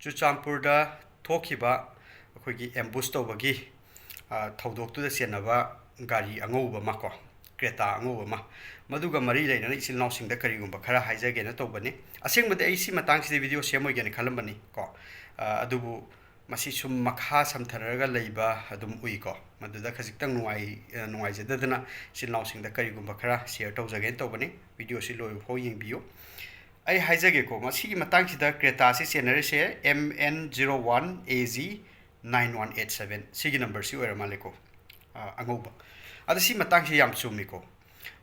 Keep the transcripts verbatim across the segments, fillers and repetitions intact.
ꯆꯨꯔꯆꯥꯟꯄꯨꯔꯗ ꯊꯣꯛꯈꯤꯕ ꯑꯩꯈꯣꯏꯒꯤ ꯑꯦꯝꯕꯨꯁ ꯇꯧꯕꯒꯤ, ꯑ, ꯊꯧꯗꯣꯛꯇꯨꯗ ꯆꯦꯟꯅꯕ ꯒꯥꯔꯤ ꯑꯉꯧꯕ ꯑꯃ ꯀꯣ, ꯀ꯭ꯔꯦꯇꯥ ꯑꯉꯧꯕ ꯑꯃ, ꯃꯗꯨꯒ ꯃꯔꯤ ꯂꯩꯅꯅ ꯏꯆꯤꯜ ꯏꯅꯥꯎꯁꯤꯡꯗ ꯀꯔꯤꯒꯨꯝꯕ ꯈꯔ ꯍꯥꯏꯖꯒꯦꯅ ꯇꯧꯕꯅꯤ꯫ ꯑꯁꯦꯡꯕꯗꯤ ꯑꯩ ꯁꯤ ꯃꯇꯥꯡꯁꯤꯗ ꯚꯤꯗꯤꯑꯣ ꯁꯦꯝꯃꯣꯏꯒꯦꯅ ꯈꯜꯂꯝꯕꯅꯤ ꯀꯣ, ꯑ, ꯑꯗꯨꯕꯨ ꯃꯁꯤ ꯁꯨꯝ ꯃꯈꯥ ꯁꯝꯊꯔꯒ ꯂꯩꯕ ꯑꯗꯨꯝ ꯎꯏꯀꯣ, ꯃꯗꯨꯗ ꯈꯖꯤꯛꯇꯪ ꯅꯨꯡꯉꯥꯏ-, ꯑ, ꯅꯨꯡꯉꯥꯏꯖꯗꯗꯅ ꯏꯆꯤꯜ ꯏꯅꯥꯎꯁꯤꯡꯗ ꯀꯔꯤꯒꯨꯝꯕ ꯈꯔ ꯁꯤꯌꯔ ꯇꯧꯖꯒꯦꯅ ꯇꯧꯕꯅꯤ꯫ ꯚꯤꯗꯤꯑꯣꯁꯤ ꯂꯣꯏꯕ ꯐꯥꯎ ꯌꯦꯡꯕꯤꯌꯨ꯫ ꯑꯩ ꯍꯥꯏꯖꯒꯦꯀꯣ, ꯃꯁꯤꯒꯤ ꯃꯇꯥꯡꯁꯤꯗ ꯀ꯭ꯔꯦꯇꯥꯁꯤ ꯆꯦꯟꯅꯔꯤꯁꯦ M N zero one A G nine one eight seven, ꯁꯤꯒꯤ ꯅꯝꯕꯔꯁꯤ ꯑꯣꯏꯔ ꯃꯥꯜꯂꯦꯀꯣ, ꯑ, ꯑꯉꯧꯕ꯫ ꯑꯗꯣ ꯁꯤ ꯃꯇꯥꯡꯁꯤ ꯌꯥꯝ ꯆꯨꯝꯃꯤꯀꯣ꯫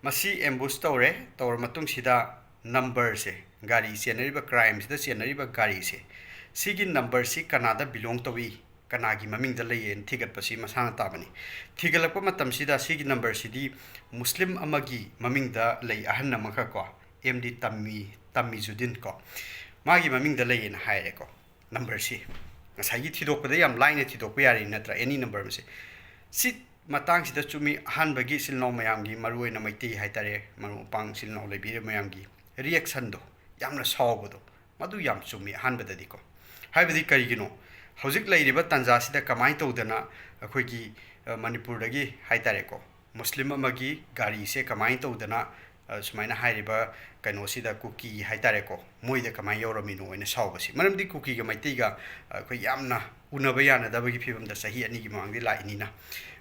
ꯃꯁꯤ ꯑꯦꯝꯕꯨꯁ ꯇꯧꯔꯦ, ꯇꯧꯔ ꯃꯇꯨꯡꯁꯤꯗ ꯅꯝꯕꯔꯁꯦ, ꯒꯥꯔꯤ ꯆꯦꯟꯅꯔꯤꯕ, ꯀ꯭ꯔꯥꯏꯝꯁꯤꯗ ꯆꯦꯟꯅꯔꯤꯕ ꯒꯥꯔꯤꯁꯦ, ꯁꯤꯒꯤ ꯅꯝꯕꯔꯁꯤ ꯀꯅꯥꯗ ꯕꯤꯂꯣꯡ ꯇꯧꯏ, ꯀꯅꯥꯒꯤ ꯃꯃꯤꯡꯗ ꯂꯩꯌꯦꯅ ꯊꯤꯒꯠꯄꯁꯤ ꯃꯁꯥꯅ ꯇꯥꯕꯅꯤ꯫ ꯊꯤꯒꯠꯂꯛꯄ ꯃꯇꯝꯁꯤꯗ ꯁꯤꯒꯤ ꯅꯝꯕꯔꯁꯤꯗꯤ ꯃꯨꯁꯂꯤꯝ ꯑꯃꯒꯤ ꯃꯃꯤꯡꯗ ꯂꯩ, ꯑꯍꯟ ꯑꯃꯈꯛ ꯀꯣ, M D ꯇꯝꯃꯤ, ꯇꯝꯃꯤꯖꯨꯗꯤꯟ ꯀꯣ, ꯃꯥꯒꯤ ꯃꯃꯤꯡꯗ ꯂꯩꯌꯦꯅ ꯍꯥꯏꯔꯦꯀꯣ꯫ ꯅꯝꯕꯔꯁꯤ ꯉꯁꯥꯏꯒꯤ ꯊꯤꯗꯣꯛꯄꯗ ꯌꯥꯝ ꯂꯥꯏꯅ ꯊꯤꯗꯣꯛꯄ ꯌꯥꯔꯤ ꯅꯠꯇ꯭ꯔꯥ, ꯑꯦꯅꯤ ꯅꯝꯕꯔ ꯑꯃꯁꯦ꯫ ꯁꯤ ꯃꯇꯥꯡꯁꯤꯗ ꯆꯨꯝꯃꯤ, ꯑꯍꯥꯟꯕꯒꯤ ꯏꯆꯤꯜ ꯏꯅꯥꯎ ꯃꯌꯥꯝꯒꯤ, ꯃꯔꯨꯑꯣꯏꯅ ꯃꯩꯇꯩ ꯍꯥꯏꯇꯥꯔꯦ, ꯃꯔꯨꯞ ꯃꯄꯥꯡ ꯏꯆꯤꯜ ꯏꯅꯥꯎ ꯂꯩꯕꯤꯔꯤꯕ ꯃꯌꯥꯝꯒꯤ ꯔꯤꯌꯦꯛꯁꯟꯗꯣ, ꯌꯥꯝꯅ ꯁꯥꯎꯕꯗꯣ, ꯃꯗꯨ ꯌꯥꯝ ꯆꯨꯝꯃꯤ ꯑꯍꯥꯟꯕꯗꯗꯤꯀꯣ꯫ ꯍꯥꯏꯕꯗꯤ ꯀꯔꯤꯒꯤꯅꯣ? ꯍꯧꯖꯤꯛ ꯂꯩꯔꯤꯕ ꯇꯥꯟꯖꯥꯁꯤꯗ ꯀꯃꯥꯏꯅ ꯇꯧꯗꯅ ꯑꯩꯈꯣꯏꯒꯤ, ꯑ, ꯃꯅꯤꯄꯨꯔꯗꯒꯤ ꯍꯥꯏꯇꯥꯔꯦꯀꯣ, ꯃꯨꯁꯂꯤꯝ ꯑꯃꯒꯤ ꯒꯥꯔꯤꯁꯦ ꯀꯃꯥꯏꯅ ꯇꯧꯗꯅ, ꯑ, ꯁꯨꯃꯥꯏꯅ ꯍꯥꯏꯔꯤꯕ ꯀꯩꯅꯣꯁꯤꯗ, ꯀꯨꯀꯤ ꯍꯥꯏꯇꯥꯔꯦꯀꯣ, ꯃꯣꯏꯗ ꯀꯃꯥꯏꯅ ꯌꯧꯔꯝꯃꯤꯅꯣ ꯍꯥꯏꯅ ꯁꯥꯎꯕꯁꯤ? ꯃꯔꯝꯗꯤ ꯀꯨꯀꯤꯒ ꯃꯩꯇꯩꯒ, ꯑ, ꯑꯩꯈꯣꯏ ꯌꯥꯝꯅ ꯎꯅꯕ ꯌꯥꯅꯗꯕꯒꯤ ꯐꯤꯕꯝꯗ ꯆꯍꯤ ꯑꯅꯤꯒꯤ ꯃꯃꯥꯡꯗꯤ ꯂꯥꯛꯏꯅꯤꯅ,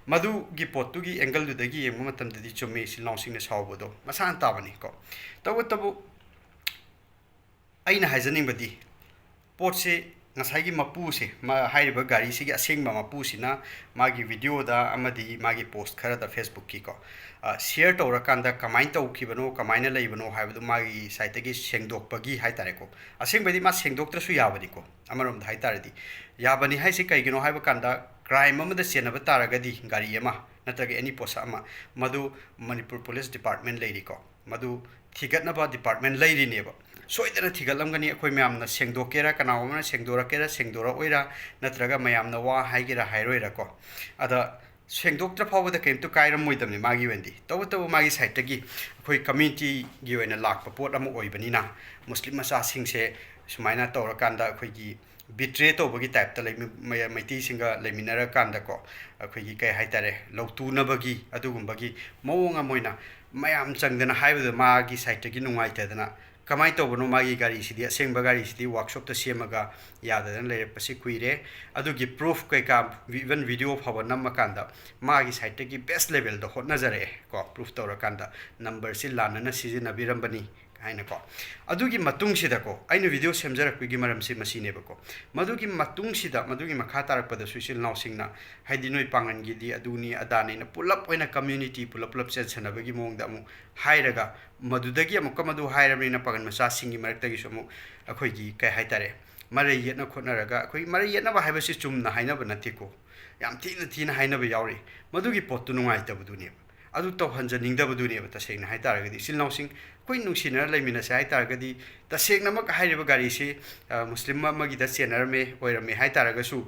ꯃꯗꯨꯒꯤ ꯄꯣꯠꯇꯨꯒꯤ ꯑꯦꯡꯒꯜꯗꯨꯗꯒꯤ ꯌꯦꯡꯕ ꯃꯇꯝꯗꯗꯤ ꯆꯨꯝꯃꯤ ꯏꯆꯤꯜ ꯏꯅꯥꯎꯁꯤꯡꯅ ꯁꯥꯎꯕꯗꯣ, ꯃꯁꯥꯅ ꯇꯥꯕꯅꯤꯀꯣ꯫ ꯇꯧꯕꯇꯕꯨ ꯑꯩꯅ ꯍꯥꯏꯖꯅꯤꯡꯕꯗꯤ, ꯄꯣꯠꯁꯦ ꯉꯁꯥꯏꯒꯤ ꯃꯄꯨꯁꯦ, ꯃꯥ-, ꯍꯥꯏꯔꯤꯕ ꯒꯥꯔꯤꯁꯤꯒꯤ ꯑꯁꯦꯡꯕ ꯃꯄꯨꯁꯤꯅ ꯃꯥꯒꯤ ꯚꯤꯗꯤꯑꯣꯗ ꯑꯃꯗꯤ ꯃꯥꯒꯤ ꯄꯣꯁ ꯈꯔꯗ Facebookꯀꯤꯀꯣ, ꯑ, ꯁꯤꯌꯔ ꯇꯧꯔꯀꯥꯟꯗ ꯀꯃꯥꯏꯅ ꯇꯧꯈꯤꯕꯅꯣ, ꯀꯃꯥꯏꯅ ꯂꯩꯕꯅꯣ ꯍꯥꯏꯕꯗꯨ ꯃꯥꯒꯤ ꯁꯥꯏꯠꯇꯒꯤ ꯁꯦꯡꯗꯣꯛꯄꯒꯤ ꯍꯥꯏꯇꯥꯔꯦꯀꯣ꯫ ꯑꯁꯦꯡꯕꯗꯤ ꯃꯥ ꯁꯦꯡꯗꯣꯛꯇ꯭ꯔꯁꯨ ꯌꯥꯕꯅꯤꯀꯣ, ꯑꯃꯔꯣꯝꯗ ꯍꯥꯏꯇꯥꯔꯗꯤ꯫ ꯌꯥꯕꯅꯤ ꯍꯥꯏꯁꯦ ꯀꯩꯒꯤꯅꯣ ꯍꯥꯏꯕ ꯀꯥꯟꯗ, ꯀ꯭ꯔꯥꯏꯝ ꯑꯃꯗ ꯆꯦꯟꯅꯕ ꯇꯥꯔꯒꯗꯤ ꯒꯥꯔꯤ ꯑꯃ ꯅꯠꯇ꯭ꯔꯒ ꯑꯦꯅꯤ ꯄꯣꯠꯁꯛ ꯑꯃ, ꯃꯗꯨ ꯃꯅꯤꯄꯨꯔ ꯄꯨꯂꯤꯁ ꯗꯤꯄꯥꯔꯠꯃꯦꯟ ꯂꯩꯔꯤꯀꯣ, ꯃꯗꯨ ꯊꯤꯒꯠꯅꯕ ꯗꯤꯄꯥꯔꯠꯃꯦꯟ ꯂꯩꯔꯤꯅꯦꯕ꯫ ꯁꯣꯏꯗꯅ ꯊꯤꯒꯠꯂꯝꯒꯅꯤ꯫ ꯑꯩꯈꯣꯏ ꯃꯌꯥꯝꯅ ꯁꯦꯡꯗꯣꯛꯀꯦꯔꯥ, ꯀꯅꯥꯒꯨꯝꯕꯅ ꯁꯦꯡꯗꯣꯔꯛꯀꯦꯔꯥ, ꯁꯦꯡꯗꯣꯔꯛꯑꯣꯏꯔꯥ, ꯅꯠꯇ꯭ꯔꯒ ꯃꯌꯥꯝꯅ ꯋꯥ ꯍꯥꯏꯒꯦꯔꯥ ꯍꯥꯏꯔꯣꯏꯔꯥꯀꯣ꯫ ꯑꯗ ꯁꯦꯡꯗꯣꯛꯇ꯭ꯔ ꯐꯥꯎꯕꯗ ꯀꯔꯤꯝꯇ ꯀꯥꯏꯔꯝꯃꯣꯏꯗꯕꯅꯤ ꯃꯥꯒꯤ ꯑꯣꯏꯅꯗꯤ꯫ ꯇꯧꯕꯇꯕꯨ ꯃꯥꯒꯤ ꯁꯥꯏꯠꯇꯒꯤ ꯑꯩꯈꯣꯏ ꯀꯝꯃ꯭ꯌꯨꯅꯤꯇꯤꯒꯤ ꯑꯣꯏꯅ ꯂꯥꯛꯄ ꯄꯣꯠ ꯑꯃ ꯑꯣꯏꯕꯅꯤꯅ, ꯃꯨꯁꯂꯤꯝ ꯃꯆꯥꯁꯤꯡꯁꯦ ꯁꯨꯃꯥꯏꯅ ꯇꯧꯔꯀꯥꯟꯗ ꯑꯩꯈꯣꯏꯒꯤ ꯕꯤꯇ꯭ꯔꯦ ꯇꯧꯕꯒꯤ ꯇꯥꯏꯞꯇ ꯂꯩꯃꯤ-, ꯃꯩ-, ꯃꯩꯇꯩꯁꯤꯡꯒ ꯂꯩꯃꯤꯟꯅꯔꯀꯥꯟꯗꯀꯣ, ꯑꯩꯈꯣꯏꯒꯤ ꯀꯩ ꯍꯥꯏꯇꯥꯔꯦ, ꯂꯧꯇꯨꯅꯕꯒꯤ ꯑꯗꯨꯒꯨꯝꯕꯒꯤ ꯃꯑꯣꯡ ꯑꯃ ꯑꯣꯏꯅ ꯃꯌꯥꯝ ꯆꯪꯗꯅ ꯍꯥꯏꯕꯗ ꯃꯥꯒꯤ ꯁꯥꯏꯠꯇꯒꯤ ꯅꯨꯡꯉꯥꯏꯇꯗꯅ, ꯀꯃꯥꯏꯅ ꯇꯧꯕꯅꯣ, ꯃꯥꯒꯤ ꯒꯥꯔꯤꯁꯤꯗꯤ, ꯑꯁꯦꯡꯕ ꯒꯥꯔꯤꯁꯤꯗꯤ ꯋꯥꯔꯛꯁꯣꯞꯇ ꯁꯦꯝꯃꯒ ꯌꯥꯗꯗꯅ ꯂꯩꯔꯛꯄꯁꯤ ꯀꯨꯏꯔꯦ, ꯑꯗꯨꯒꯤ ꯄ꯭ꯔꯨꯐ ꯀꯩꯀꯥ, ꯏꯚꯟ ꯚꯤꯗꯤꯑꯣ ꯐꯥꯎꯕ ꯅꯝꯃꯀꯥꯟꯗ ꯃꯥꯒꯤ ꯁꯥꯏꯠꯇꯒꯤ ꯕꯦꯁ ꯂꯦꯚꯦꯜꯗ ꯍꯣꯠꯅꯖꯔꯛꯑꯦ ꯀꯣ, ꯄ꯭ꯔꯨꯐ ꯇꯧꯔꯀꯥꯟꯗ ꯅꯝꯕꯔꯁꯤ ꯂꯥꯟꯅꯅ ꯁꯤꯖꯤꯟꯅꯕꯤꯔꯝꯕꯅꯤ ꯍꯥꯏꯅꯀꯣ꯫ ꯑꯗꯨꯒꯤ ꯃꯇꯨꯡꯁꯤꯗꯀꯣ, ꯑꯩꯅ ꯚꯤꯗꯤꯑꯣ ꯁꯦꯝꯖꯔꯛꯄꯒꯤ ꯃꯔꯝꯁꯤ ꯃꯁꯤꯅꯦꯕꯀꯣ꯫ ꯃꯗꯨꯒꯤ ꯃꯇꯨꯡꯁꯤꯗ, ꯃꯗꯨꯒꯤ ꯃꯈꯥ ꯇꯥꯔꯛꯄꯗꯁꯨ ꯏꯆꯤꯜ ꯏꯅꯥꯎꯁꯤꯡꯅ, ꯍꯥꯏꯗꯤ, ꯅꯣꯏ ꯄꯥꯡꯒꯟꯒꯤꯗꯤ ꯑꯗꯨꯅꯤ ꯑꯗꯥꯅꯤꯅ ꯄꯨꯂꯞ ꯑꯣꯏꯅ ꯀꯝꯃ꯭ꯌꯨꯅꯤꯇꯤ ꯄꯨꯂꯞ ꯄꯨꯂꯞ ꯆꯦꯟꯁꯟꯅꯕꯒꯤ ꯃꯑꯣꯡꯗ ꯑꯃꯨꯛ ꯍꯥꯏꯔꯒ, ꯃꯗꯨꯗꯒꯤ ꯑꯃꯨꯛꯀ ꯃꯗꯨ ꯍꯥꯏꯔꯕꯅꯤꯅ ꯄꯥꯡꯒꯟ ꯃꯆꯥꯁꯤꯡꯒꯤ ꯃꯔꯛꯇꯒꯤꯁꯨ ꯑꯃꯨꯛ ꯑꯩꯈꯣꯏꯒꯤ, ꯀꯩ ꯍꯥꯏꯇꯥꯔꯦ, ꯃꯔꯩ ꯌꯦꯠꯅ ꯈꯣꯠꯅꯔꯒ, ꯑꯩꯈꯣꯏ ꯃꯔꯩ ꯌꯦꯠꯅꯕ ꯍꯥꯏꯕꯁꯤ ꯆꯨꯝꯅ ꯍꯥꯏꯅꯕ ꯅꯠꯇꯦꯀꯣ, ꯌꯥꯝ ꯊꯤꯅ ꯊꯤꯅ ꯍꯥꯏꯅꯕ ꯌꯥꯎꯔꯛꯏ꯫ ꯃꯗꯨꯒꯤ ꯄꯣꯠꯇꯨ ꯅꯨꯡꯉꯥꯏꯇꯕꯗꯨꯅꯦꯕ, ꯑꯗꯨ ꯇꯧꯍꯟꯖꯅꯤꯡꯗꯕꯗꯨꯅꯦꯕ꯫ ꯇꯁꯦꯡꯅ ꯍꯥꯏꯇꯥꯔꯒꯗꯤ, ꯏꯆꯤꯜ ꯏꯅꯥꯎꯁꯤꯡ ꯑꯩꯈꯣꯏ ꯅꯨꯡꯁꯤꯅꯔ ꯂꯩꯃꯤꯟꯅꯁꯦ ꯍꯥꯏꯇꯥꯔꯒꯗꯤ, ꯇꯁꯦꯡꯅꯃꯛ ꯍꯥꯏꯔꯤꯕ ꯒꯥꯔꯤꯁꯤ, ꯑ, ꯃꯨꯁꯂꯤꯝ ꯑꯃꯒꯤꯗ ꯆꯦꯟꯅꯔꯝꯃꯦ, ꯑꯣꯏꯔꯝꯃꯦ ꯍꯥꯏꯇꯥꯔꯒꯁꯨ,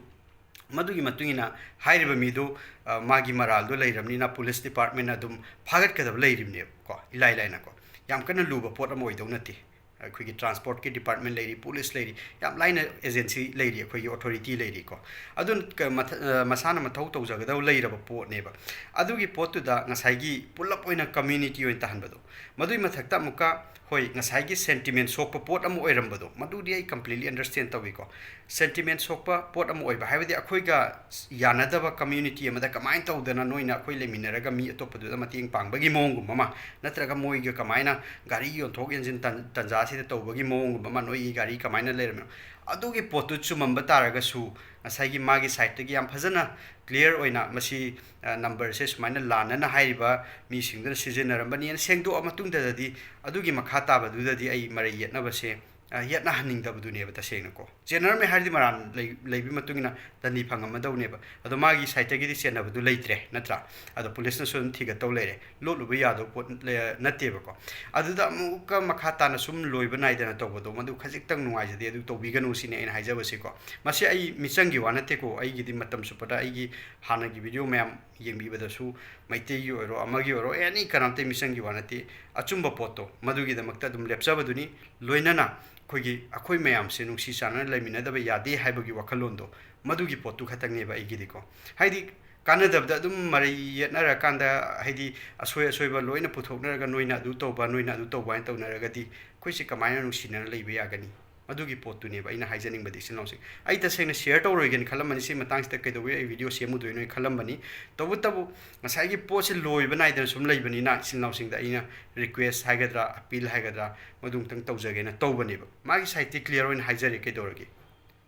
ꯃꯗꯨꯒꯤ ꯃꯇꯨꯡ ꯏꯟꯅ ꯍꯥꯏꯔꯤꯕ ꯃꯤꯗꯨ, ꯑ, ꯃꯥꯒꯤ ꯃꯔꯥꯜꯗꯨ ꯂꯩꯔꯕꯅꯤꯅ ꯄꯨꯂꯤꯁ ꯗꯤꯄꯥꯔꯠꯃꯦꯟꯅ ꯑꯗꯨꯝ ꯐꯥꯒꯠꯀꯗꯕ ꯂꯩꯔꯤꯕꯅꯦꯕ ꯀꯣ, ꯏꯂꯥꯏ ꯂꯥꯏꯅ ꯀꯣ꯫ ꯌꯥꯝ ꯀꯟꯅ ꯂꯨꯕ ꯄꯣꯠ ꯑꯃ ꯑꯣꯏꯗꯧ ꯅꯠꯇꯦ꯫ ꯑꯩꯈꯣꯏꯒꯤ ꯇ꯭ꯔꯥꯟꯁꯄꯣꯔꯠꯀꯤ ꯗꯤꯄꯥꯔꯠꯃꯦꯟ ꯂꯩꯔꯤ, ꯄꯨꯂꯤꯁ ꯂꯩꯔꯤ, ꯌꯥꯝ ꯂꯥꯏꯅ ꯑꯦꯖꯦꯟꯁꯤ ꯂꯩꯔꯤ, ꯑꯩꯈꯣꯏꯒꯤ ꯑꯣꯊꯣꯔꯤꯇꯤ ꯂꯩꯔꯤꯀꯣ꯫ ꯑꯗꯨꯅ ꯀ-, ꯃꯊ-, ꯑ, ꯃꯁꯥꯅ ꯃꯊꯧ ꯇꯧꯖꯒꯗꯕ ꯂꯩꯔꯕ ꯄꯣꯠꯅꯦꯕ꯫ ꯑꯗꯨꯒꯤ ꯄꯣꯠꯇꯨꯗ ꯉꯁꯥꯏꯒꯤ ꯄꯨꯂꯞ ꯑꯣꯏꯅ ꯀꯝꯃ꯭ꯌꯨꯅꯤꯇꯤ ꯑꯣꯏꯅ ꯇꯥꯍꯟꯕꯗꯣ, ꯃꯗꯨꯒꯤ ꯃꯊꯛꯇ ꯑꯃꯨꯛꯀ, ꯍꯣꯏ, ꯉꯁꯥꯏꯒꯤ ꯁꯦꯟꯇꯤꯃꯦꯟ ꯁꯣꯛꯄ ꯄꯣꯠ ꯑꯃ ꯑꯣꯏꯔꯝꯕꯗꯣ, ꯃꯗꯨꯗꯤ ꯑꯩ ꯀꯝꯄ꯭ꯂꯤꯠꯂꯤ ꯑꯟꯗꯔꯁ꯭ꯇꯦꯟ ꯇꯧꯏꯀꯣ꯫ ꯁꯦꯟꯇꯤꯃꯦꯟ ꯁꯣꯛꯄ ꯄꯣꯠ ꯑꯃ ꯑꯣꯏꯕ ꯍꯥꯏꯕꯗꯤ, ꯑꯩꯈꯣꯏꯒ ꯌꯥꯅꯗꯕ ꯀꯝꯃ꯭ꯌꯨꯅꯤꯇꯤ ꯑꯃꯗ ꯀꯃꯥꯏꯅ ꯇꯧꯗꯅ ꯅꯣꯏꯅ ꯑꯩꯈꯣꯏ ꯂꯩꯃꯤꯟꯅꯔꯒ ꯃꯤ ꯑꯇꯣꯞꯄꯗꯨꯗ ꯃꯇꯦꯡ ꯄꯥꯡꯕꯒꯤ ꯃꯑꯣꯡꯒꯨꯝꯕ ꯑꯃ, ꯅꯠꯇ꯭ꯔꯒ ꯃꯣꯏꯒ ꯀꯃꯥꯏꯅ ꯒꯥꯔꯤ ꯌꯣꯟꯊꯣꯛ ꯌꯣꯟꯁꯤꯟ ꯇꯟ-, ꯇꯟꯖꯥꯁꯤꯗ ꯇꯧꯕꯒꯤ ꯃꯑꯣꯡꯒꯨꯝꯕ ꯑꯃ, ꯅꯣꯏꯒꯤ ꯒꯥꯔꯤ ꯀꯃꯥꯏꯅ ꯂꯩꯔꯝꯃꯤꯅꯣ? ꯑꯗꯨꯒꯤ ꯄꯣꯠꯇꯨ ꯆꯨꯝꯃꯝꯕ ꯇꯥꯔꯒꯁꯨ, ꯉꯁꯥꯏꯒꯤ ꯃꯥꯒꯤ ꯁꯥꯏꯠꯇꯒꯤ ꯌꯥꯝ ꯐꯖꯅ ꯀ꯭ꯂꯤꯌꯥꯔ ꯑꯣꯏꯅ ꯃꯁꯤ, ꯑ, ꯅꯝꯕꯔꯁꯦ ꯁꯨꯃꯥꯏꯅ ꯂꯥꯟꯅꯅ ꯍꯥꯏꯔꯤꯕ ꯃꯤꯁꯤꯡꯗꯨꯅ ꯁꯤꯖꯤꯟꯅꯔꯝꯕꯅꯤꯅ ꯁꯦꯡꯗꯣꯛꯑ ꯃꯇꯨꯡꯗꯗꯤ, ꯑꯗꯨꯒꯤ ꯃꯈꯥ ꯇꯥꯕꯗꯨꯗꯗꯤ ꯑꯩ ꯃꯔꯩ ꯌꯦꯠꯅꯕꯁꯦ, ꯑ, ꯌꯦꯠꯅꯍꯟꯅꯤꯡꯗꯕꯗꯨꯅꯦꯕ ꯇꯁꯦꯡꯅꯀꯣ꯫ ꯆꯦꯟꯅꯔꯝꯃꯦ ꯍꯥꯏꯔꯗꯤ ꯃꯔꯥꯜ ꯂꯩ-, ꯂꯩꯕꯒꯤ ꯃꯇꯨꯡ ꯏꯟꯅ ꯗꯟꯗꯤ ꯐꯪꯉꯝꯃꯗꯧꯅꯦꯕ꯫ ꯑꯗꯣ ꯃꯥꯒꯤ ꯁꯥꯏꯠꯇꯒꯤꯗꯤ ꯆꯦꯟꯅꯕꯗꯨ ꯂꯩꯇ꯭ꯔꯦ, ꯅꯠꯇ꯭ꯔꯥ? ꯑꯗꯣ ꯄꯨꯂꯤꯁꯅꯁꯨ ꯑꯗꯨꯝ ꯊꯤꯒꯠꯇꯧ ꯂꯩꯔꯦ꯫ ꯂꯣꯠꯂꯨꯕ ꯌꯥꯗꯕ ꯄꯣꯠ ꯂꯩ-, ꯅꯠꯇꯦꯕꯀꯣ꯫ ꯑꯗꯨꯗ ꯑꯃꯨꯛꯀ ꯃꯈꯥ ꯇꯥꯅ ꯁꯨꯝ ꯂꯣꯏꯕ ꯅꯥꯏꯗꯅ ꯇꯧꯕꯗꯣ, ꯃꯗꯨ ꯈꯖꯤꯛꯇꯪ ꯅꯨꯡꯉꯥꯏꯖꯗꯦ, ꯑꯗꯨ ꯇꯧꯕꯤꯒꯅꯨ ꯁꯤꯅꯤ ꯑꯩꯅ ꯍꯥꯏꯖꯕꯁꯤꯀꯣ꯫ ꯃꯁꯤ ꯑꯩ ꯃꯤꯆꯪꯒꯤ ꯋꯥ ꯅꯠꯇꯦꯀꯣ, ꯑꯩꯒꯤꯗꯤ ꯃꯇꯝ ꯆꯨꯞꯄꯗ ꯑꯩꯒꯤ ꯍꯥꯟꯅꯒꯤ ꯚꯤꯗꯤꯑꯣ ꯃꯌꯥꯝ ꯌꯦꯡꯕꯤꯕꯗꯁꯨ, ꯃꯩꯇꯩꯒꯤ ꯑꯣꯏꯔꯣ, ꯑꯃꯒꯤ ꯑꯣꯏꯔꯣ, ꯑꯦꯅꯤ ꯀꯅꯥꯝꯇ ꯃꯤꯆꯪꯒꯤ ꯋꯥ ꯅꯠꯇꯦ꯫ ꯑꯆꯨꯝꯕ ꯄꯣꯠꯇꯣ ꯃꯗꯨꯒꯤꯗꯃꯛꯇ ꯑꯗꯨꯝ ꯂꯦꯞꯆꯕꯗꯨꯅꯤ꯫ ꯂꯣꯏꯅꯅ ꯑꯩꯈꯣꯏꯒꯤ, ꯑꯩꯈꯣꯏ ꯃꯌꯥꯝꯁꯦ ꯅꯨꯡꯁꯤ ꯆꯥꯟꯅꯅ ꯂꯩꯃꯤꯟꯅꯗꯕ ꯌꯥꯗꯦ ꯍꯥꯏꯕꯒꯤ ꯋꯥꯈꯜꯂꯣꯟꯗꯣ, ꯃꯗꯨꯒꯤ ꯄꯣꯠꯇꯨ ꯈꯛꯇꯪꯅꯦꯕ ꯑꯩꯒꯤꯗꯤꯀꯣ꯫ ꯍꯥꯏꯗꯤ, ꯀꯥꯟꯅꯗꯕꯗ ꯑꯗꯨꯝ ꯃꯔꯩ ꯌꯦꯠꯅꯔꯀꯥꯟꯗ, ꯍꯥꯏꯗꯤ, ꯑꯁꯣꯏ ꯑꯁꯣꯏꯕ ꯂꯣꯏꯅ ꯄꯨꯊꯣꯛꯅꯔꯒ, "ꯅꯣꯏꯅ ꯑꯗꯨ ꯇꯧꯕ, ꯅꯣꯏꯅ ꯑꯗꯨ ꯇꯧꯕ" ꯍꯥꯏꯅ ꯇꯧꯅꯔꯒꯗꯤ, ꯑꯩꯈꯣꯏꯁꯦ ꯀꯃꯥꯏꯅ ꯅꯨꯡꯁꯤꯅꯅ ꯂꯩꯕ ꯌꯥꯒꯅꯤ? ꯃꯗꯨꯒꯤ ꯄꯣꯠꯇꯨꯅꯦꯕ ꯑꯩꯅ ꯍꯥꯏꯖꯅꯤꯡꯕꯗꯤ, ꯏꯆꯤꯟ ꯏꯅꯥꯎꯁꯤꯡ꯫ ꯑꯩ ꯇꯁꯦꯡꯅ ꯁꯤꯌꯔ ꯇꯧꯔꯣꯏꯒꯦꯅ ꯈꯜꯂꯝꯕꯅꯤ, ꯁꯤ ꯃꯇꯥꯡꯁꯤꯗ ꯀꯩꯗꯧꯕꯩ ꯑꯩ ꯚꯤꯗꯤꯑꯣ ꯁꯦꯝꯃꯨꯗꯣꯏꯅꯣ ꯍꯥꯏꯅ ꯈꯜꯂꯝꯕꯅꯤ꯫ ꯇꯧꯕꯇꯕꯨ, ꯉꯁꯥꯏꯒꯤ ꯄꯣꯠꯁꯦ ꯂꯣꯏꯕ ꯅꯥꯏꯗꯅ ꯁꯨꯝ ꯂꯩꯕꯅꯤꯅ, ꯏꯆꯤꯟ ꯏꯅꯥꯎꯁꯤꯡꯗ ꯑꯩꯅ ꯔꯤꯀ꯭ꯋꯦꯁ ꯍꯥꯏꯒꯗ꯭ꯔꯥ, ꯑꯄꯤꯜ ꯍꯥꯏꯒꯗ꯭ꯔꯥ, ꯃꯗꯨ ꯑꯃꯨꯛꯇꯪ ꯇꯧꯖꯒꯦꯅ ꯇꯧꯕꯅꯦꯕ꯫ ꯃꯥꯒꯤ ꯁꯥꯏꯠꯇꯤ ꯀ꯭ꯂꯤꯌꯥꯔ ꯑꯣꯏꯅ ꯍꯥꯏꯖꯔꯦ꯫ ꯀꯩꯗꯧꯔꯒꯦ?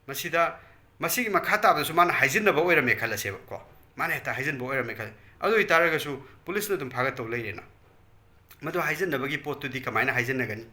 ꯃꯁꯤꯗ, ꯃꯁꯤꯒꯤ ꯃꯈꯥ ꯇꯥꯕꯗꯁꯨ ꯃꯥꯅ ꯍꯥꯏꯖꯤꯟꯅꯕ ꯑꯣꯏꯔꯝꯃꯦ ꯈꯜꯂꯁꯦꯕꯀꯣ꯫ ꯃꯥꯅ ꯍꯦꯛꯇ ꯍꯥꯏꯖꯤꯟꯕ ꯑꯣꯏꯔꯝꯃꯦ ꯈꯜꯂꯦ꯫ ꯑꯗꯨ ꯑꯣꯏꯇꯥꯔꯒꯁꯨ ꯄꯨꯂꯤꯁꯅ ꯑꯗꯨꯝ ꯐꯥꯒꯠꯇꯧ ꯂꯩꯔꯦꯅ꯫ ꯃꯗꯨ ꯍꯥꯏꯖꯤꯟꯅꯕꯒꯤ ꯄꯣꯠꯇꯨꯗꯤ ꯀꯃꯥꯏꯅ ꯍꯥꯏꯖꯤꯟꯅꯒꯅꯤ?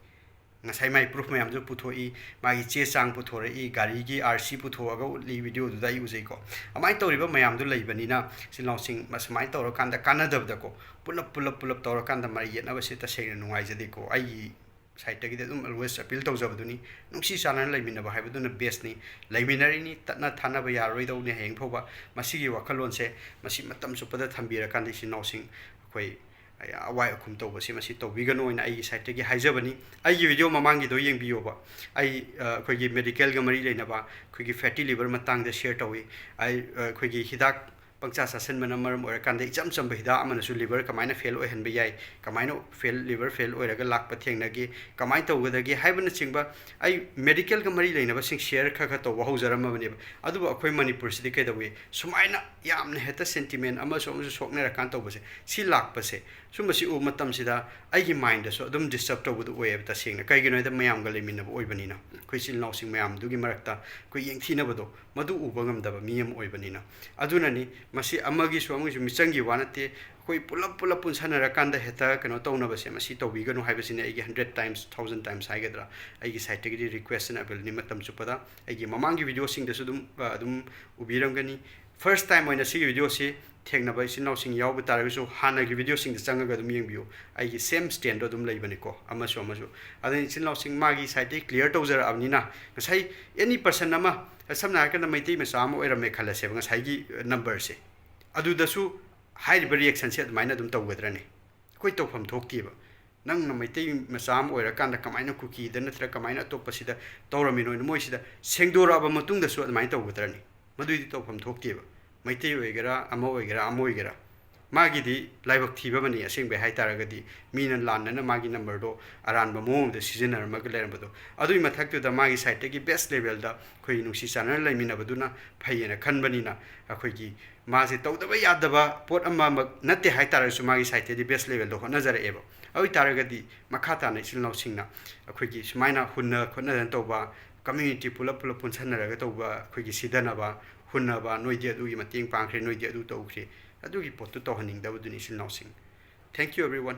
ꯉꯁꯥꯏ ꯃꯥꯒꯤ ꯄ꯭ꯔꯨꯐ ꯃꯌꯥꯝꯗꯨ ꯄꯨꯊꯣꯛꯏ, ꯃꯥꯒꯤ ꯆꯦ ꯆꯥꯡ ꯄꯨꯊꯣꯔꯛꯏ, ꯒꯥꯔꯤꯒꯤ RC ꯄꯨꯊꯣꯛꯑꯒ ꯎꯠꯂꯤ, ꯚꯤꯗꯤꯑꯣꯗꯨꯗ ꯑꯩ ꯎꯖꯩꯀꯣ꯫ ꯑꯗꯨꯃꯥꯏꯅ ꯇꯧꯔꯤꯕ ꯃꯌꯥꯝꯗꯨ ꯂꯩꯕꯅꯤꯅ, ꯏꯆꯤꯜ ꯏꯅꯥꯎꯁꯤꯡ, ꯑꯁꯨꯃꯥꯏꯅ ꯇꯧꯔꯀꯥꯟꯗ ꯀꯥꯟꯅꯗꯕꯗꯀꯣ, ꯄꯨꯂꯞ, ꯄꯨꯂꯞ, ꯄꯨꯂꯞ ꯇꯧꯔꯀꯥꯟꯗ ꯃꯔꯩ ꯌꯦꯠꯅꯕꯁꯦ ꯇꯁꯦꯡꯅ ꯅꯨꯡꯉꯥꯏꯖꯗꯦꯀꯣ꯫ ꯑꯩꯒꯤ ꯁꯥꯏꯠꯇꯒꯤꯗꯤ ꯑꯗꯨꯝ ꯑꯣꯜꯋꯦꯁ ꯑꯄꯤꯜ ꯇꯧꯖꯕꯗꯨꯅꯤ, ꯅꯨꯡꯁꯤ ꯆꯥꯟꯅꯅ ꯂꯩꯃꯤꯟꯅꯕ ꯍꯥꯏꯕꯗꯨꯅ ꯕꯦꯁꯅꯤ꯫ ꯂꯩꯃꯤꯟꯅꯔꯤꯅꯤ, ꯇꯠꯅ ꯊꯥꯅꯕ ꯌꯥꯔꯔꯣꯏꯗꯧꯅꯤ ꯍꯌꯦꯡ ꯐꯥꯎꯕ꯫ ꯃꯁꯤꯒꯤ ꯋꯥꯈꯜꯂꯣꯟꯁꯦ, ꯃꯁꯤ ꯃꯇꯝ ꯆꯨꯞꯄꯗ ꯊꯝꯕꯤꯔꯀꯥꯟꯗ, ꯏꯆꯤꯟ ꯏꯅꯥꯎꯁꯤꯡ, ꯑꯩꯈꯣꯏ ꯑꯋꯥꯏ ꯑꯈꯨꯝ ꯇꯧꯕꯁꯤ ꯃꯁꯤ ꯇꯧꯕꯤꯒꯅꯨ ꯍꯥꯏꯅ ꯑꯩꯒꯤ ꯁꯥꯏꯠꯇꯒꯤ ꯍꯥꯏꯖꯕꯅꯤ꯫ ꯑꯩꯒꯤ ꯚꯤꯗꯤꯑꯣ ꯃꯃꯥꯡꯒꯤꯗꯣ ꯌꯦꯡꯕꯤꯌꯣꯕ꯫ ꯑꯩ, ꯑ, ꯑꯩꯈꯣꯏꯒꯤ ꯃꯦꯗꯤꯀꯦꯜꯒ ꯃꯔꯤ ꯂꯩꯅꯕ ꯑꯩꯈꯣꯏꯒꯤ ꯐꯦꯇꯤ ꯂꯤꯚꯔ ꯃꯇꯥꯡꯗ ꯁꯤꯌꯔ ꯇꯧꯏ꯫ ꯑꯩ, ꯑ, ꯑꯩꯈꯣꯏꯒꯤ ꯍꯤꯗꯥꯛ ꯄꯪꯆꯥ ꯆꯥꯁꯤꯟꯕꯅ ꯃꯔꯝ ꯑꯣꯏꯔꯀꯥꯟꯗ ꯏꯆꯝ ꯆꯝꯕ ꯍꯤꯗꯥꯛ ꯑꯃꯅꯁꯨ ꯂꯤꯚꯔ ꯀꯃꯥꯏꯅ ꯐꯦꯜ ꯑꯣꯏꯍꯟꯕ ꯌꯥꯏ, ꯀꯃꯥꯏꯅ ꯐꯦꯜ, ꯂꯤꯚꯔ ꯐꯦꯜ ꯑꯣꯏꯔꯒ ꯂꯥꯛꯄ ꯊꯦꯡꯅꯒꯦ, ꯀꯃꯥꯏꯅ ꯇꯧꯒꯗꯒꯦ ꯍꯥꯏꯕꯅꯆꯤꯡꯕ ꯑꯩ ꯃꯦꯗꯤꯀꯦꯜꯒ ꯃꯔꯤ ꯂꯩꯅꯕꯁꯤꯡ ꯁꯤꯌꯔ ꯈꯔ ꯈꯔ ꯇꯧꯕ ꯍꯧꯖꯔꯝꯃꯕꯅꯦꯕ꯫ ꯑꯗꯨꯕꯨ ꯑꯩꯈꯣꯏ ꯃꯅꯤꯄꯨꯔꯁꯤꯗꯤ ꯀꯩꯗꯧꯏ, ꯁꯨꯃꯥꯏꯅ ꯌꯥꯝꯅ ꯍꯦꯛꯇ ꯁꯦꯟꯇꯤꯃꯦꯟ ꯑꯃꯁꯨ ꯑꯃꯁꯨ ꯁꯣꯛꯅꯔꯀꯥꯟ ꯇꯧꯕꯁꯦ, ꯁꯤ ꯂꯥꯛꯄꯁꯦ, ꯁꯨꯝꯕꯁꯤ ꯎꯕ ꯃꯇꯝꯁꯤꯗ ꯑꯩꯒꯤ ꯃꯥꯏꯟꯗꯁꯨ ꯑꯗꯨꯝ ꯗꯤꯁꯇꯔꯕ ꯇꯧꯕꯗꯨ ꯑꯣꯏꯌꯦꯕ ꯇꯁꯦꯡꯅ꯫ ꯀꯩꯒꯤꯅꯣ ꯍꯥꯏꯗ ꯃꯌꯥꯝꯒ ꯂꯩꯃꯤꯟꯅꯕ ꯑꯣꯏꯕꯅꯤꯅ, ꯑꯩꯈꯣꯏ ꯏꯆꯤꯜ ꯏꯅꯥꯎꯁꯤꯡ ꯃꯌꯥꯝꯗꯨꯒꯤ ꯃꯔꯛꯇ ꯑꯩꯈꯣꯏ ꯌꯦꯡꯊꯤꯅꯕꯗꯣ, ꯃꯗꯨ ꯎꯕ ꯉꯝꯗꯕ ꯃꯤ ꯑꯃ ꯑꯣꯏꯕꯅꯤꯅ꯫ ꯑꯗꯨꯅꯅꯤ, ꯃꯁꯤ ꯑꯃꯒꯤꯁꯨ ꯑꯃꯒꯤꯁꯨ ꯃꯤꯆꯪꯒꯤ ꯋꯥ ꯅꯠꯇꯦ, ꯑꯩꯈꯣꯏ ꯄꯨꯂꯞ ꯄꯨꯂꯞ ꯄꯨꯟꯁꯟꯅꯔꯀꯥꯟꯗ ꯍꯦꯛꯇ ꯀꯩꯅꯣ ꯇꯧꯅꯕꯁꯦ, ꯃꯁꯤ ꯇꯧꯕꯤꯒꯅꯨ ꯍꯥꯏꯕꯁꯤꯅ ꯑꯩꯒꯤ hundred times, thousand times ꯍꯥꯏꯒꯗ꯭ꯔꯥ, ꯑꯩꯒꯤ ꯁꯥꯏꯠꯇꯒꯤꯗꯤ request and appealꯅꯤ꯫ ꯃꯇꯝ ꯆꯨꯞꯄꯗ ꯑꯩꯒꯤ ꯃꯃꯥꯡꯒꯤ ꯚꯤꯗꯤꯑꯣꯁꯤꯡꯗꯁꯨ ꯑꯗꯨꯝ, ꯑ, ꯑꯗꯨꯝ ꯎꯕꯤꯔꯝꯒꯅꯤ꯫ ꯐꯥꯔꯁ ꯇꯥꯏꯝ ꯑꯣꯏꯅ ꯁꯤꯒꯤ ꯚꯤꯗꯤꯑꯣꯁꯤ ꯊꯦꯡꯅꯕ ꯏꯆꯤꯟ ꯏꯅꯥꯎꯁꯤꯡ ꯌꯥꯎꯕ ꯇꯥꯔꯒꯁꯨ, ꯍꯥꯟꯅꯒꯤ ꯚꯤꯗꯤꯑꯣꯁꯤꯡꯗ ꯆꯪꯉꯒ ꯑꯗꯨꯝ ꯌꯦꯡꯕꯤꯌꯨ꯫ ꯑꯩꯒꯤ ꯁꯦꯝ ꯁ꯭ꯇꯦꯟꯗꯣ ꯑꯗꯨꯝ ꯂꯩꯕꯅꯤꯀꯣ, ꯑꯃꯁꯨ ꯑꯃꯁꯨ꯫ ꯑꯗꯨꯅ ꯏꯆꯤꯟ ꯏꯅꯥꯎꯁꯤꯡ ꯃꯥꯒꯤ ꯁꯥꯏꯠꯇꯒꯤ ꯀ꯭ꯂꯤꯌꯥꯔ ꯇꯧꯖꯔꯛꯑꯕꯅꯤꯅ, ꯉꯁꯥꯏ ꯑꯦꯅꯤ ꯄꯔꯁꯟ ꯑꯃ, ꯁꯝꯅ ꯍꯥꯏꯔꯀꯥꯟꯗ ꯃꯩꯇꯩ ꯃꯆꯥ ꯑꯃ ꯑꯣꯏꯔꯝꯃꯦ ꯈꯜꯂꯁꯦꯕ, ꯉꯁꯥꯏꯒꯤ, ꯑ, ꯅꯝꯕꯔꯁꯦ꯫ ꯑꯗꯨꯗꯁꯨ ꯍꯥꯏꯔꯤꯕ ꯔꯤꯌꯦꯛꯁꯟꯁꯦ ꯑꯗꯨꯃꯥꯏꯅ ꯑꯗꯨꯝ ꯇꯧꯒꯗ꯭ꯔꯅꯦ? ꯑꯩꯈꯣꯏ ꯇꯧꯐꯝ ꯊꯣꯛꯇꯦꯕ꯫ ꯅꯪꯅ ꯃꯩꯇꯩ ꯃꯆꯥ ꯑꯃ ꯑꯣꯏꯔꯀꯥꯟꯗ ꯀꯃꯥꯏꯅ ꯀꯨꯀꯤꯗ ꯅꯠꯇ꯭ꯔꯒ ꯀꯃꯥꯏꯅ ꯑꯇꯣꯞꯄꯁꯤꯗ ꯇꯧꯔꯝꯃꯤꯅꯣ? ꯃꯣꯏꯁꯤꯗ ꯁꯦꯡꯗꯣꯔꯛꯑꯕ ꯃꯇꯨꯡꯗꯁꯨ ꯑꯗꯨꯃꯥꯏꯅ ꯇꯧꯒꯗ꯭ꯔꯅꯤ? ꯃꯗꯨꯏꯗꯤ ꯇꯧꯐꯝ ꯊꯣꯛꯇꯦꯕ꯫ ꯃꯩꯇꯩ ꯑꯣꯏꯒꯦꯔꯥ, ꯑꯃ ꯑꯣꯏꯒꯦꯔꯥ, ꯑꯃ ꯑꯣꯏꯒꯦꯔꯥ, ꯃꯥꯒꯤꯗꯤ ꯂꯥꯏꯕꯛ ꯊꯤꯕ ꯑꯃꯅꯤ꯫ ꯑꯁꯦꯡꯕꯩ ꯍꯥꯏ ꯇꯥꯔꯒꯗꯤ, ꯃꯤꯅ ꯂꯥꯟꯅꯅ ꯃꯥꯒꯤ ꯅꯝꯕꯔꯗꯣ ꯑꯔꯥꯟꯕ ꯃꯑꯣꯡ ꯑꯃꯗ ꯁꯤꯖꯤꯟꯅꯔꯝꯃꯒ ꯂꯩꯔꯝꯕꯗꯣ꯫ ꯑꯗꯨꯒꯤ ꯃꯊꯛꯇꯨꯗ ꯃꯥꯒꯤ ꯁꯥꯏꯠꯇꯒꯤ ꯕꯦꯁ ꯂꯦꯚꯦꯜꯗ ꯑꯩꯈꯣꯏ ꯅꯨꯡꯁꯤ ꯆꯥꯟꯅꯅ ꯂꯩꯃꯤꯟꯅꯕꯗꯨꯅ ꯐꯩꯌꯦꯅ ꯈꯟꯕꯅꯤꯅ, ꯑꯩꯈꯣꯏꯒꯤ ꯃꯥꯁꯦ ꯇꯧꯗꯕ ꯌꯥꯗꯕ ꯄꯣꯠ ꯑꯃꯃꯛ ꯅꯠꯇꯦ ꯍꯥꯏ ꯇꯥꯔꯒꯁꯨ, ꯃꯥꯒꯤ ꯁꯥꯏꯠꯇꯒꯤ ꯕꯦꯁ ꯂꯦꯚꯦꯜꯗ ꯍꯣꯠꯅꯖꯔꯛꯑꯦꯕ꯫ ꯑꯗꯨ ꯑꯣꯏ ꯇꯥꯔꯒꯗꯤ ꯃꯈꯥ ꯇꯥꯅ ꯏꯆꯤꯜ ꯏꯅꯥꯎꯁꯤꯡꯅ ꯑꯩꯈꯣꯏꯒꯤ ꯁꯨꯃꯥꯏꯅ ꯍꯨꯟꯅ ꯈꯣꯠꯅꯗꯅ ꯇꯧꯕ, ꯀꯝꯃ꯭ꯌꯨꯅꯤꯇꯤ ꯄꯨꯂꯞ ꯄꯨꯂꯞ ꯄꯨꯟꯁꯟꯅꯔꯒ ꯇꯧꯕ, ꯑꯩꯈꯣꯏꯒꯤ ꯁꯤꯗꯅꯕ, ꯍꯨꯟꯅꯕ, "ꯅꯣꯏꯗꯤ ꯑꯗꯨꯒꯤ ꯃꯇꯦꯡ ꯄꯥꯡꯈ꯭ꯔꯦ, ꯅꯣꯏꯗꯤ ꯑꯗꯨ ꯇꯧꯈ꯭ꯔꯦ", ꯑꯗꯨꯒꯤ ꯄꯣꯠꯇꯨ ꯇꯧꯍꯟꯅꯤꯡꯗꯕꯗꯨꯅꯤ ꯏꯆꯤꯜ ꯏꯅꯥꯎꯁꯤꯡ꯫ Thank you everyone.